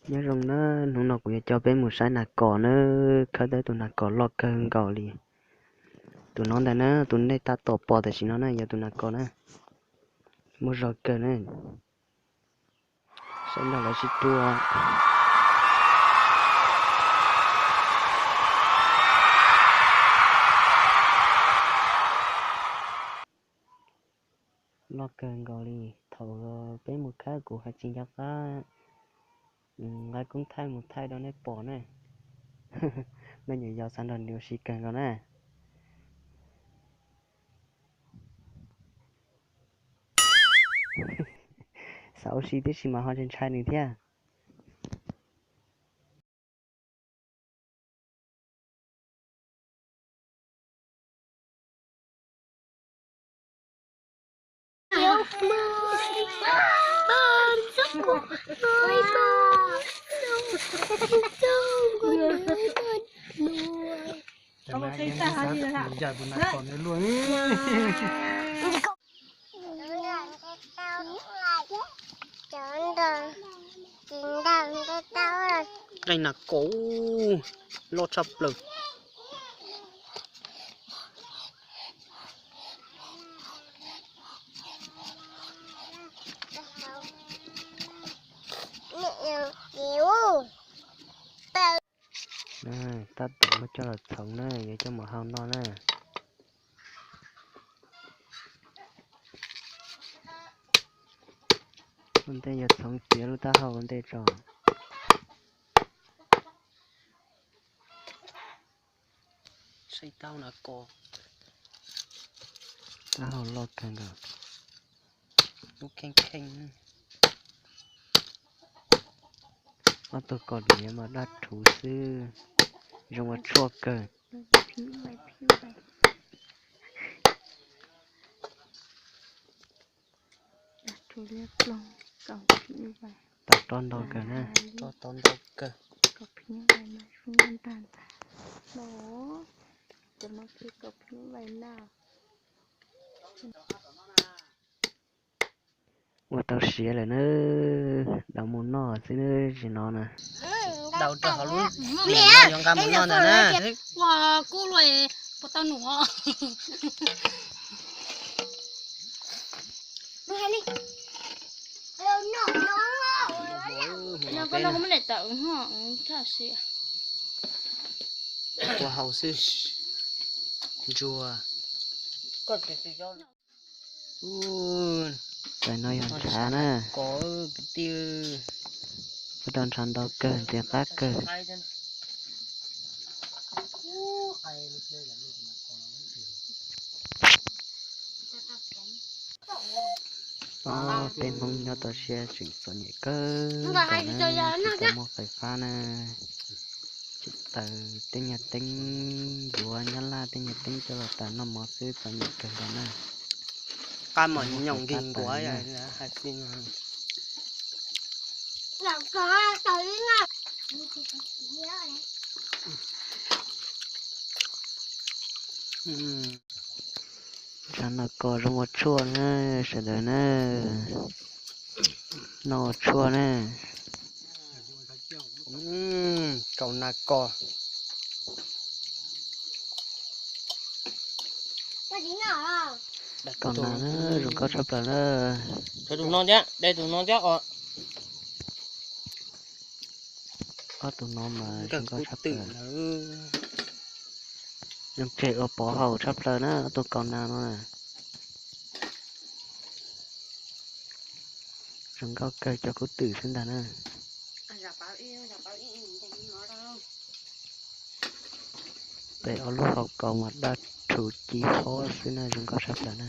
Nyob zoo na, hnub no kuv yuav coj peb mus saib nas kos na, khawb tau tus nas kos loj kawg nkaus li. Tus no ntag na, tus nej tab tom pom tam sim no na yog tus nas kos na, muaj zog kawg na. Saib nrog lawv sib tua. Loj kawg nkaus li, thaum peb mus khawb kuv hais tsis nco qab nqa koob thaij mus thaij rau nej pom na. Me nyuam yaus xav nrog nws ua si kawg nkaus na. Xav ua si tib si mas ho ntshai ntshai nws thiab. Qee nas kos loj tshaj plaws. Tab tom muab coj los txhoov na, yuav coj mus hau noj na. Ua ntej yuav txhoov txiav lub taub hau ua ntej tso. Saib taub nas kos, taub hau loj kawg nkaus. Lub kheej kheej. Ob tug kos diav mas daj rhuv xwb, zoo ua tshuaj kawg. Tau roj ntau kawg na. Tau ntau kawg. Ua tau siav lawm na, dau mus noj xwb tsis no na. Dau rau hauv lub niam no yuav nqa mus noj ntag na. Ua kub lua puas tau num. Koj no kuv muab daim tawm thaj si. Ua hau xwb. Ntsuag. Tais no yog ntshav na. Ua tau ntshav ntau kawg, ntxim qab kawg. Ob peb Hmoob nyob toj siab tseem txom nyem kawg nkaus na, tsis tau muaj fais fab na. Tsis taws tej nyuag teeb yuav Nyab Laj tej nyuag teeb coj los tas noj mov xwb, txom nyem kawg nkaus na. Qab mos nyoos nkig nkuav hais xwb. Ntshav no kos zoo ua tshuaj na sawv daws na, noj ua tshuaj na. Kaus nas kos. Kaus nas na, zoo nkauj tshaj plaws na. Tus no thiab, de tus no thiab os. Ob tug no mas zoo nkauj tshaj plaws. Zoo tseg ua pov haum tshaj plaws na, ob tug kaus nas no na. Zoo nkauj kawg, cov kub twm xwb ntag na. Pem ob lub hau kaus mas daj rhuv ci hob xwb na, zoo nkauj tshaj plaws na.